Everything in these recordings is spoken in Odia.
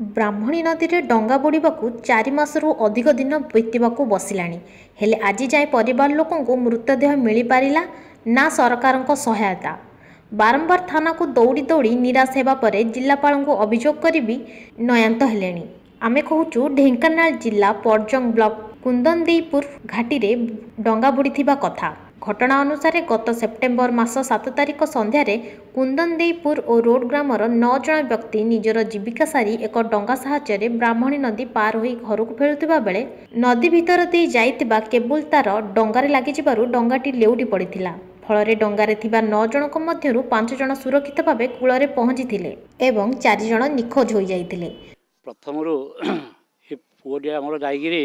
ବ୍ରାହ୍ମଣୀ ନଦୀରେ ଡଙ୍ଗା ବୁଡ଼ିବାକୁ 4 ମାସରୁ ଅଧିକ ଦିନ ବିତିବାକୁ ବସିଲାଣି। ହେଲେ ଆଜି ଯାଏଁ ପରିବାର ଲୋକଙ୍କୁ ମୃତଦେହ ମିଳିପାରିଲା ନା ସରକାରଙ୍କ ସହାୟତା। ବାରମ୍ବାର ଥାନାକୁ ଦୌଡ଼ି ଦୌଡ଼ି ନିରାଶ ହେବା ପରେ ଜିଲ୍ଲାପାଳଙ୍କୁ ଅଭିଯୋଗ କରି ବି ନୟାନ୍ତ ହେଲେଣି। ଆମେ କହୁଛୁ ଢେଙ୍କାନାଳ ଜିଲ୍ଲା ପରଜଙ୍ଗ ବ୍ଲକ କୁନ୍ଦନଦେଇପୁର ଘାଟିରେ ଡଙ୍ଗା ବୁଡ଼ିଥିବା କଥା। ଘଟଣା ଅନୁସାରେ ଗତ ସେପ୍ଟେମ୍ବର ମାସ 7 ତାରିଖ ସନ୍ଧ୍ୟାରେ କୁନ୍ଦନଦେଇପୁର ଓ ରୋଡ ଗ୍ରାମର 9 ଜଣ ବ୍ୟକ୍ତି ନିଜର ଜୀବିକା ସାରି ଏକ ଡଙ୍ଗା ସାହାଯ୍ୟରେ ବ୍ରାହ୍ମଣୀ ନଦୀ ପାର ହୋଇ ଘରକୁ ଫେରୁଥିବା ବେଳେ ନଦୀ ଭିତର ଦେଇ ଯାଇଥିବା କେବୁଲ ତାର ଡଙ୍ଗାରେ ଲାଗିଯିବାରୁ ଡଙ୍ଗାଟି ଲେଉଟି ପଡ଼ିଥିଲା। ଫଳରେ ଡଙ୍ଗାରେ ଥିବା 9 ଜଣଙ୍କ ମଧ୍ୟରୁ 5 ଜଣ ସୁରକ୍ଷିତ ଭାବେ କୂଳରେ ପହଞ୍ଚିଥିଲେ ଏବଂ 4 ଜଣ ନିଖୋଜ ହୋଇଯାଇଥିଲେ। ପ୍ରଥମରୁ ଏ ପୁଅଟି ଆମର ଯାଇକିରି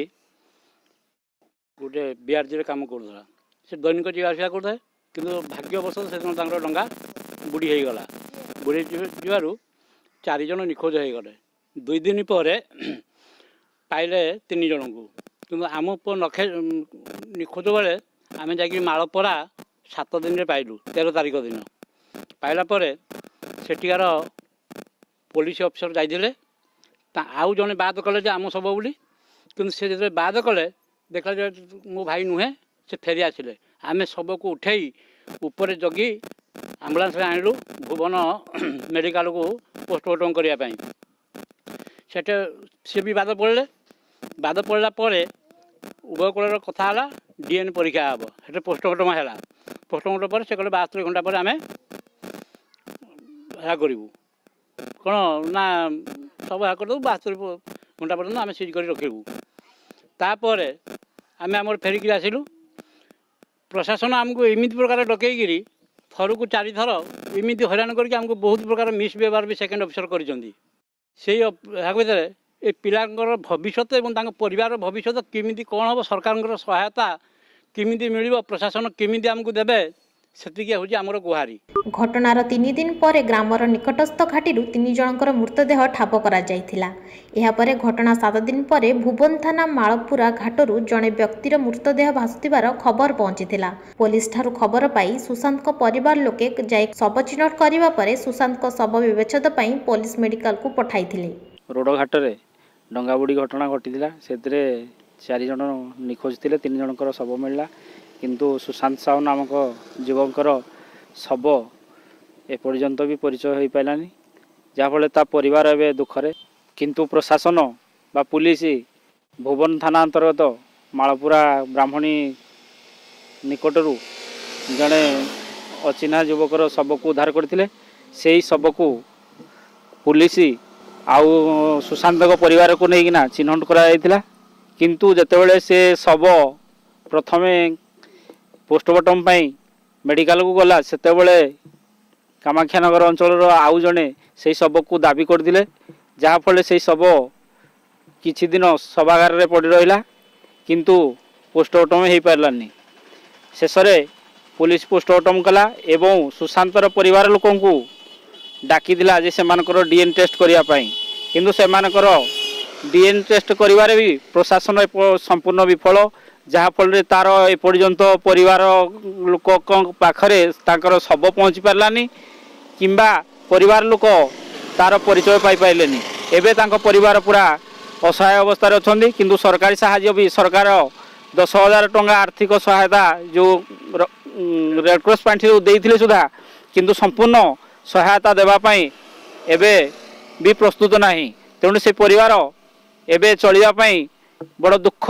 ଗୋଟେ ବିଆର୍ଜିରେ କାମ କରୁଥିଲା। ସେ ଦୈନିକ ଯିବା ଆସିବା କରୁଥାଏ, କିନ୍ତୁ ଭାଗ୍ୟବଶତଃ ସେଦିନ ତାଙ୍କର ଡଙ୍ଗା ବୁଡ଼ି ହେଇଗଲା। ବୁଡ଼ି ଯିବାରୁ 4 ଜଣ ନିଖୋଜ ହେଇଗଲେ। 2 ଦିନ ପରେ ପାଇଲେ 3 ଜଣଙ୍କୁ। କିନ୍ତୁ ଆମ ପୁଅ ନଖେ ନିଖୋଜ ବେଳେ ଆମେ ଯାଇକି ମାଳପରା 7 ଦିନରେ ପାଇଲୁ, 13 ତାରିଖ ଦିନ ପାଇଲା ପରେ ସେଠିକାର ପୋଲିସ ଅଫିସର ଯାଇଥିଲେ। ତା ଆଉ ଜଣେ ବାଦ କଲେ ଯେ ଆମ ଶବ ବୋଲି, କିନ୍ତୁ ସେ ଯେତେବେଳେ ବାଦ କଲେ ଦେଖିଲା ଯେ ମୋ ଭାଇ ନୁହେଁ, ସେ ଫେରି ଆସିଲେ। ଆମେ ଶବକୁ ଉଠେଇ ଉପରେ ଜଗି ଆମ୍ବୁଲାନ୍ସରେ ଆଣିଲୁ ଭୁବନ ମେଡ଼ିକାଲକୁ ପୋଷ୍ଟମର୍ଟମ୍ କରିବା ପାଇଁ। ସେଠି ସେ ବି ବାଦ ପଡ଼ିଲେ। ବାଦ ପଡ଼ିଲା ପରେ ଉଭୟ କୂଳର କଥା ହେଲା, ଡିଏନ୍ଏ ପରୀକ୍ଷା ହେବ। ସେଠି ପୋଷ୍ଟମର୍ଟମ୍ ହେଲା। ପୋଷ୍ଟମର୍ଟମ୍ ପରେ ସେ କହିଲେ 72 ଘଣ୍ଟା ପରେ ଆମେ ଏହା କରିବୁ, କ'ଣ ନା ସବୁ ଏହା କରିଦେବୁ, 72 ଘଣ୍ଟା ପର୍ଯ୍ୟନ୍ତ ଆମେ ସିଜ୍ କରି ରଖିବୁ। ତାପରେ ଆମେ ଆମର ଫେରିକିରି ଆସିଲୁ। ପ୍ରଶାସନ ଆମକୁ ଏମିତି ପ୍ରକାର ଡକେଇକିରି ଥରକୁ 4 ଥର ଏମିତି ହଇରାଣ କରିକି ଆମକୁ ବହୁତ ପ୍ରକାର ମିସ୍ବ୍ୟବହାର ବି ସେକେଣ୍ଡ ଅଫିସର କରିଛନ୍ତି। ସେଇ ଏହା ଭିତରେ ଏ ପିଲାଙ୍କର ଭବିଷ୍ୟତ ଏବଂ ତାଙ୍କ ପରିବାରର ଭବିଷ୍ୟତ କେମିତି କ'ଣ ହେବ, ସରକାରଙ୍କର ସହାୟତା କେମିତି ମିଳିବ, ପ୍ରଶାସନ କେମିତି ଆମକୁ ଦେବେ, ସେତିକି ହେଉଛି ଆମର ଗୁହାରି। ଘଟଣାର 3 ଦିନ ପରେ ଗ୍ରାମର ନିକଟସ୍ଥ ଘାଟିରୁ 3 ଜଣଙ୍କର ମୃତଦେହ ଠାବ କରାଯାଇଥିଲା। ଏହାପରେ ଘଟଣା 7 ଦିନ ପରେ ଭୁବନ ଥାନା ମାଳପୁରା ଘାଟରୁ ଜଣେ ବ୍ୟକ୍ତିର ମୃତଦେହ ଭାସୁଥିବାର ଖବର ପହଞ୍ଚିଥିଲା। ପୋଲିସଠାରୁ ଖବର ପାଇ ସୁଶାନ୍ତଙ୍କ ପରିବାର ଲୋକେ ଯାଇ ଶବ ଚିହ୍ନଟ କରିବା ପରେ ସୁଶାନ୍ତଙ୍କ ଶବ ବ୍ୟବଚ୍ଛେଦ ପାଇଁ ପୋଲିସ ମେଡିକାଲକୁ ପଠାଇଥିଲେ। ରୋଡ଼ ଘାଟରେ ଡଙ୍ଗା ବୁଡ଼ି ଘଟଣା ଘଟିଥିଲା। ସେଥିରେ 4 ଜଣ ନିଖୋଜ ଥିଲେ, 3 ଜଣଙ୍କର ଶବ ମିଳିଲା, କିନ୍ତୁ ସୁଶାନ୍ତ ସାହୁ ନାମକ ଯୁବକଙ୍କର ଶବ ଏପର୍ଯ୍ୟନ୍ତ ବି ପରିଚୟ ହୋଇପାରିଲାନି, ଯାହାଫଳରେ ତା ପରିବାର ଏବେ ଦୁଃଖରେ। କିନ୍ତୁ ପ୍ରଶାସନ ବା ପୁଲିସ ଭୁବନ ଥାନା ଅନ୍ତର୍ଗତ ମାଳପୁରା ବ୍ରାହ୍ମଣୀ ନିକଟରୁ ଜଣେ ଅଚିହ୍ନା ଯୁବକର ଶବକୁ ଉଦ୍ଧାର କରିଥିଲେ। ସେହି ଶବକୁ ପୁଲିସ ଆଉ ସୁଶାନ୍ତଙ୍କ ପରିବାରକୁ ନେଇକିନା ଚିହ୍ନଟ କରାଯାଇଥିଲା। କିନ୍ତୁ ଯେତେବେଳେ ସେ ଶବ ପ୍ରଥମେ ପୋଷ୍ଟମର୍ଟମ୍ ପାଇଁ ମେଡ଼ିକାଲକୁ ଗଲା, ସେତେବେଳେ କାମାକ୍ଷାନଗର ଅଞ୍ଚଳର ଆଉ ଜଣେ ସେଇ ଶବକୁ ଦାବି କରିଥିଲେ, ଯାହାଫଳରେ ସେଇ ଶବ କିଛି ଦିନ ଶବାଗାରରେ ପଡ଼ି ରହିଲା, କିନ୍ତୁ ପୋଷ୍ଟମର୍ଟମ୍ ହେଇପାରିଲାନି। ଶେଷରେ ପୋଲିସ ପୋଷ୍ଟମର୍ଟମ୍ କଲା ଏବଂ ସୁଶାନ୍ତର ପରିବାର ଲୋକଙ୍କୁ ଡାକିଥିଲା ଯେ ସେମାନଙ୍କର ଡିଏନ୍ଏ ଟେଷ୍ଟ କରିବା ପାଇଁ। କିନ୍ତୁ ସେମାନଙ୍କର ଡିଏନ୍ଏ ଟେଷ୍ଟ କରିବାରେ ବି ପ୍ରଶାସନ ସମ୍ପୂର୍ଣ୍ଣ ବିଫଳ, ଯାହାଫଳରେ ତାର ଏପର୍ଯ୍ୟନ୍ତ ପରିବାର ଲୋକଙ୍କ ପାଖରେ ତାଙ୍କର ଶବ ପହଞ୍ଚି ପାରିଲାନି କିମ୍ବା ପରିବାର ଲୋକ ତାର ପରିଚୟ ପାଇପାରିଲେନି। ଏବେ ତାଙ୍କ ପରିବାର ପୁରା ଅସହାୟ ଅବସ୍ଥାରେ ଅଛନ୍ତି। କିନ୍ତୁ ସରକାରୀ ସାହାଯ୍ୟ ବି, ସରକାର 10,000 ଟଙ୍କା ଆର୍ଥିକ ସହାୟତା ଯେଉଁ ରେଡ଼କ୍ରସ୍ ପାଣ୍ଠିରୁ ଦେଇଥିଲେ ସୁଦ୍ଧା, କିନ୍ତୁ ସମ୍ପୂର୍ଣ୍ଣ ସହାୟତା ଦେବା ପାଇଁ ଏବେ ବି ପ୍ରସ୍ତୁତ ନାହିଁ। ତେଣୁ ସେ ପରିବାର ଏବେ ଚଳିବା ପାଇଁ ବଡ଼ ଦୁଃଖ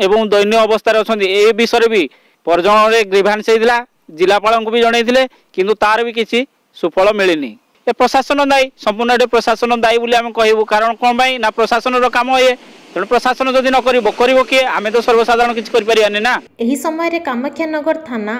ଏବଂ ଦୟନୀୟ ଅବସ୍ଥାରେ ଅଛନ୍ତି। ଏ ବିଷୟରେ ବି ପରଜଣରେ ଗ୍ରିଭାନ୍ସ ହେଇଥିଲା, ଜିଲ୍ଲାପାଳଙ୍କୁ ବି ଜଣାଇଥିଲେ, କିନ୍ତୁ ତାର ବି କିଛି ସୁଫଳ ମିଳିନି। ଏ ପ୍ରଶାସନ ଦାୟୀ, ସମ୍ପୂର୍ଣ୍ଣ ଏଠି ପ୍ରଶାସନ ଦାୟୀ ବୋଲି ଆମେ କହିବୁ। କାରଣ କ'ଣ ପାଇଁ ନା ପ୍ରଶାସନର କାମ ଇଏ। ତେଣୁ ପ୍ରଶାସନ ଯଦି ନ କରିବ, କରିବ କିଏ? ଆମେ ତ ସର୍ବସାଧାରଣ କିଛି କରିପାରିବାନି ନା। ଏହି ସମୟରେ କାମାକ୍ଷାନଗର ଥାନା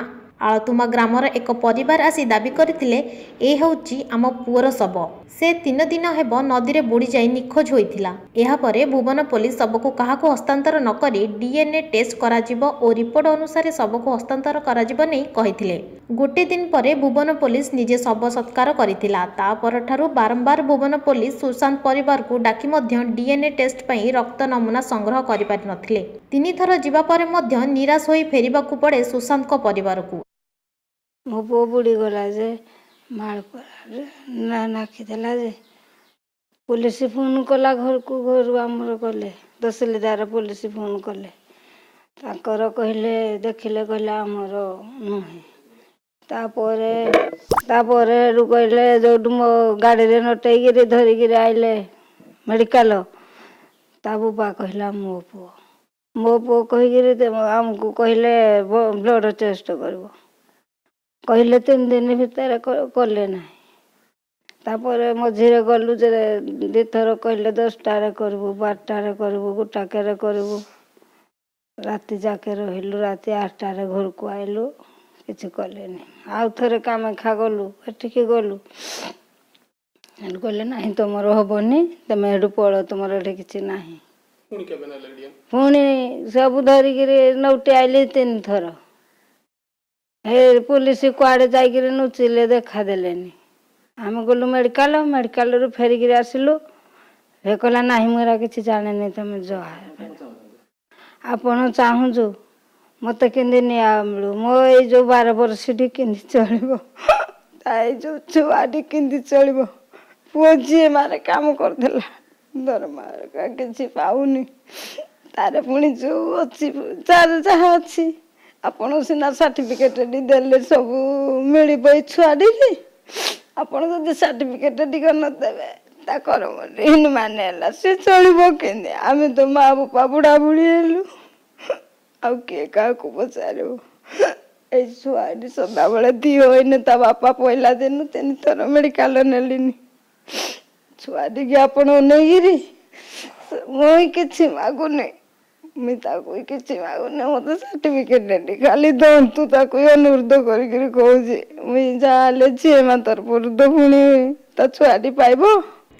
ଆଳତୁମା ଗ୍ରାମର ଏକ ପରିବାର ଆସି ଦାବି କରିଥିଲେ, ଏ ହେଉଛି ଆମ ପୁଅର ଶବ, ସେ 3 ଦିନ ହେବ ନଦୀରେ ବୁଡ଼ିଯାଇ ନିଖୋଜ ହୋଇଥିଲା। ଏହାପରେ ଭୁବନ ପୋଲିସ ଶବକୁ କାହାକୁ ହସ୍ତାନ୍ତର ନକରି ଡିଏନ୍ଏ ଟେଷ୍ଟ କରାଯିବ ଓ ରିପୋର୍ଟ ଅନୁସାରେ ଶବକୁ ହସ୍ତାନ୍ତର କରାଯିବ ନେଇ କହିଥିଲେ। ଗୋଟେ ଦିନ ପରେ ଭୁବନ ପୋଲିସ ନିଜେ ଶବ ସତ୍କାର କରିଥିଲା। ତା ପରଠାରୁ ବାରମ୍ବାର ଭୁବନ ପୋଲିସ ସୁଶାନ୍ତ ପରିବାରକୁ ଡାକି ମଧ୍ୟ ଡିଏନ୍ଏ ଟେଷ୍ଟ ପାଇଁ ରକ୍ତ ନମୁନା ସଂଗ୍ରହ କରିପାରିନଥିଲେ। 3 ଥର ଯିବା ପରେ ମଧ୍ୟ ନିରାଶ ହୋଇ ଫେରିବାକୁ ପଡ଼େ ସୁଶାନ୍ତଙ୍କ ପରିବାରକୁ। ମୋ ପୁଅ ବୁଡ଼ିଗଲା ଯେ ମାଳପୁରାରେ ନାଖିଥିଲା ଯେ ପୋଲିସ ଫୋନ୍ କଲା ଘରକୁ, ଘରୁ ଆମର ଗଲେ ତହସିଲଦାର, ପୋଲିସ ଫୋନ୍ କଲେ। ତାଙ୍କର କହିଲେ, ଦେଖିଲେ, କହିଲେ ଆମର ନୁହେଁ। ତାପରେ ହେଠୁ କହିଲେ, ଯୋଉଠୁ ମୋ ଗାଡ଼ିରେ ନଟେଇକିରି ଧରିକିରି ଆଇଲେ ମେଡ଼ିକାଲ। ତା ବୁବା କହିଲା ମୋ ପୁଅ, ମୋ ପୁଅ କହିକିରି ଆମକୁ କହିଲେ ବ୍ଲଡ଼ ଟେଷ୍ଟ କରିବ। କହିଲେ 3 ଦିନ ଭିତରେ, କଲେ ନାହିଁ। ତାପରେ ମଝିରେ ଗଲୁ ଯେ 2ଥର କହିଲେ 10ଟାରେ କରିବୁ, 12ଟାରେ କରିବୁ, 1ଟାରେ କରିବୁ। ରାତି ଯାକେ ରହିଲୁ, ରାତି 8ଟାରେ ଘରକୁ ଆଇଲୁ, କିଛି କଲେନି। ଆଉ ଥରେ କାମାକ୍ଷା ଗଲୁ, ଏଠିକି ଗଲୁ, ହେଠୁ କହିଲେ ନାହିଁ ତମର ହବନି, ତମେ ଏଠୁ ପଳ, ତୁମର ଏଠି କିଛି ନାହିଁ। ପୁଣି ସବୁ ଧରିକିରି ନଉଟି ଆଇଲି 3ଥର। ହେ ପୋଲିସ କୁଆଡ଼େ ଯାଇକିରି ନୁଚିଲେ, ଦେଖା ଦେଲେନି। ଆମେ ଗଲୁ ମେଡ଼ିକାଲ, ମେଡ଼ିକାଲରୁ ଫେରିକିରି ଆସିଲୁ। ସେ କହିଲା ନାହିଁ, ମୁଁ ଏରା କିଛି ଜାଣିନି, ତମେ ଯାଅ। ଆପଣ ଚାହୁଁଛୁ ମୋତେ କେମିତି ନ୍ୟାୟ ମିଳୁ। ମୋ ଏଇ ଯେଉଁ 12 ବର୍ଷଟି କେମିତି ଚଳିବ, ତା ଏଇ ଯେଉଁ ଛୁଆଟି କେମିତି ଚଳିବ। ପୁଅ ଯିଏ ମାରେ କାମ କରୁଥିଲା, ଦରମା କିଛି ପାଉନି। ତାର ପୁଣି ଯେଉଁ ଅଛି, ତାର ଯାହା ଅଛି, ଆପଣ ସିନା ସାର୍ଟିଫିକେଟ ଦେଲେ ସବୁ ମିଳିବ ଏଇ ଛୁଆଟିକି। ଆପଣ ଯଦି ସାର୍ଟିଫିକେଟ ଟିକେ ନଦେବେ, ତା କର୍ମ ମାନେ ହେଲା, ସେ ଚଳିବ କେମିତି? ଆମେ ତ ମା ବାପା ବୁଢ଼ା ବୁଢ଼ୀ ହେଲୁ, ଆଉ କିଏ କାହାକୁ ପଚାରିବ? ଏଇ ଛୁଆଟି ସଦାବେଳେ ଦିହ ହେଇନି। ତା ବାପା ପଇଲା ଦିନ 3ଥର ମେଡ଼ିକାଲ ନେଲିନି ଛୁଆଟିକି। ଆପଣ ନେଇକିରି, ମୁଁ କିଛି ମାଗୁନି, ମୁଇଁ ତାକୁ କିଛି ମାଗୁନି, ମୋତେ ସାର୍ଟିଫିକେଟ ଖାଲି ଦିଅନ୍ତୁ, ତାକୁ ଅନୁରୋଧ କରିକିରି କହୁଛି। ମୁଇଁ ଯାହାହେଲେ ଝିଅ ମା ତରଫରୁ ତ ପୁଣି ତା ଛୁଆଟି ପାଇବ।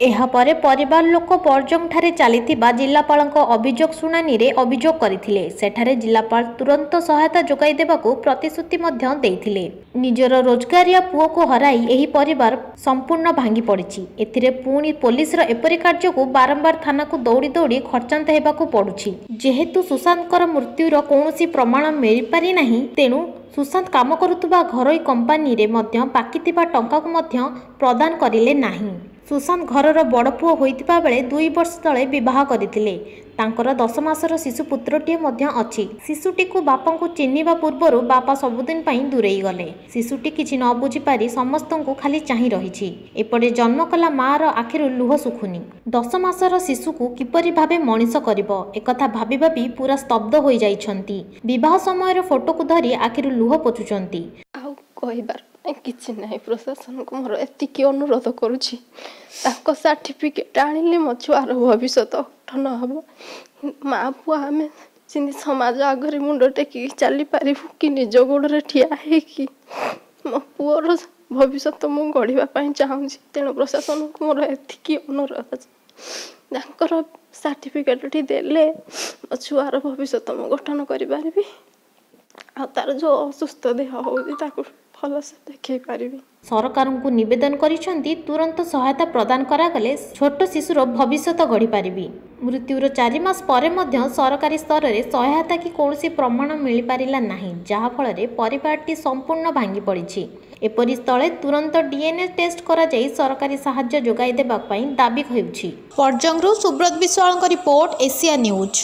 ଏହାପରେ ପରିବାର ଲୋକ ପରଜଙ୍ଗଠାରେ ଚାଲିଥିବା ଜିଲ୍ଲାପାଳଙ୍କ ଅଭିଯୋଗ ଶୁଣାଣିରେ ଅଭିଯୋଗ କରିଥିଲେ। ସେଠାରେ ଜିଲ୍ଲାପାଳ ତୁରନ୍ତ ସହାୟତା ଯୋଗାଇ ଦେବାକୁ ପ୍ରତିଶ୍ରୁତି ମଧ୍ୟ ଦେଇଥିଲେ। ନିଜର ରୋଜଗାରିଆ ପୁଅକୁ ହରାଇ ଏହି ପରିବାର ସମ୍ପୂର୍ଣ୍ଣ ଭାଙ୍ଗି ପଡ଼ିଛି। ଏଥିରେ ପୁଣି ପୋଲିସର ଏପରି କାର୍ଯ୍ୟକୁ ବାରମ୍ବାର ଥାନାକୁ ଦୌଡ଼ି ଦୌଡ଼ି ଖର୍ଚ୍ଚାନ୍ତ ହେବାକୁ ପଡୁଛି। ଯେହେତୁ ସୁଶାନ୍ତଙ୍କର ମୃତ୍ୟୁର କୌଣସି ପ୍ରମାଣ ମିଳିପାରି ନାହିଁ, ତେଣୁ ସୁଶାନ୍ତ କାମ କରୁଥିବା ଘରୋଇ କମ୍ପାନୀରେ ମଧ୍ୟ ବାକି ଥିବା ଟଙ୍କାକୁ ମଧ୍ୟ ପ୍ରଦାନ କରିଲେ ନାହିଁ। ସୁଶାନ୍ତ ଘରର ବଡ଼ ପୁଅ ହୋଇଥିବା ବେଳେ 2 ବର୍ଷ ତଳେ ବିବାହ କରିଥିଲେ। ତାଙ୍କର 10 ମାସର ଶିଶୁ ପୁତ୍ରଟିଏ ମଧ୍ୟ ଅଛି। ଶିଶୁଟିକୁ ବାପାଙ୍କୁ ଚିହ୍ନିବା ପୂର୍ବରୁ ବାପା ସବୁଦିନ ପାଇଁ ଦୂରେଇ ଗଲେ। ଶିଶୁଟି କିଛି ନ ବୁଝିପାରି ସମସ୍ତଙ୍କୁ ଖାଲି ଚାହିଁ ରହିଛି। ଏପଟେ ଜନ୍ମ କଲା ମାଆର ଆଖିରୁ ଲୁହ ଶୁଖୁନି। 10 ମାସର ଶିଶୁକୁ କିପରି ଭାବେ ମଣିଷ କରିବ, ଏକଥା ଭାବି ଭାବି ପୁରା ସ୍ତବ୍ଧ ହୋଇଯାଇଛନ୍ତି। ବିବାହ ସମୟର ଫଟୋକୁ ଧରି ଆଖିରୁ ଲୁହ ପୋଛୁଛନ୍ତି। ଆଉ କହିବାର ପାଇଁ କିଛି ନାହିଁ। ପ୍ରଶାସନକୁ ମୋର ଏତିକି ଅନୁରୋଧ କରୁଛି, ତାଙ୍କ ସାର୍ଟିଫିକେଟ୍ ଆଣିଲେ ମୋ ଛୁଆର ଭବିଷ୍ୟତ ଗଠନ ହେବ। ମା ପୁଅ ଆମେ ଯେମିତି ସମାଜ ଆଗରେ ମୁଣ୍ଡ ଟେକିକି ଚାଲିପାରିବୁ କି ନିଜ ଗୋଡ଼ରେ ଠିଆ ହେଇକି ମୋ ପୁଅର ଭବିଷ୍ୟତ ମୁଁ ଗଢ଼ିବା ପାଇଁ ଚାହୁଁଛି। ତେଣୁ ପ୍ରଶାସନକୁ ମୋର ଏତିକି ଅନୁରୋଧ, ତାଙ୍କର ସାର୍ଟିଫିକେଟ୍ଟି ଦେଲେ ମୋ ଛୁଆର ଭବିଷ୍ୟତ ମୁଁ ଗଠନ କରିପାରିବି ଆଉ ତାର ଯେଉଁ ଅସୁସ୍ଥ ଦେହ ହେଉଛି ତାକୁ ଭଲସେ ଦେଖେଇ ପାରିବି। ସରକାରଙ୍କୁ ନିବେଦନ କରିଛନ୍ତି, ତୁରନ୍ତ ସହାୟତା ପ୍ରଦାନ କରାଗଲେ ଛୋଟ ଶିଶୁର ଭବିଷ୍ୟତ ଗଢ଼ିପାରିବି। ମୃତ୍ୟୁର 4 ମାସ ପରେ ମଧ୍ୟ ସରକାରୀ ସ୍ତରରେ ସହାୟତା କି କୌଣସି ପ୍ରମାଣ ମିଳିପାରିଲା ନାହିଁ, ଯାହାଫଳରେ ପରିବାରଟି ସମ୍ପୂର୍ଣ୍ଣ ଭାଙ୍ଗି ପଡ଼ିଛି। ଏପରି ସ୍ଥଳେ ତୁରନ୍ତ ଡିଏନ୍ଏ ଟେଷ୍ଟ କରାଯାଇ ସରକାରୀ ସାହାଯ୍ୟ ଯୋଗାଇ ଦେବା ପାଇଁ ଦାବି ହେଉଛି। ପରଜଙ୍ଗରୁ ସୁବ୍ରତ ବିଶ୍ୱାଳଙ୍କ ରିପୋର୍ଟ, ଏସିଆ ନ୍ୟୁଜ୍।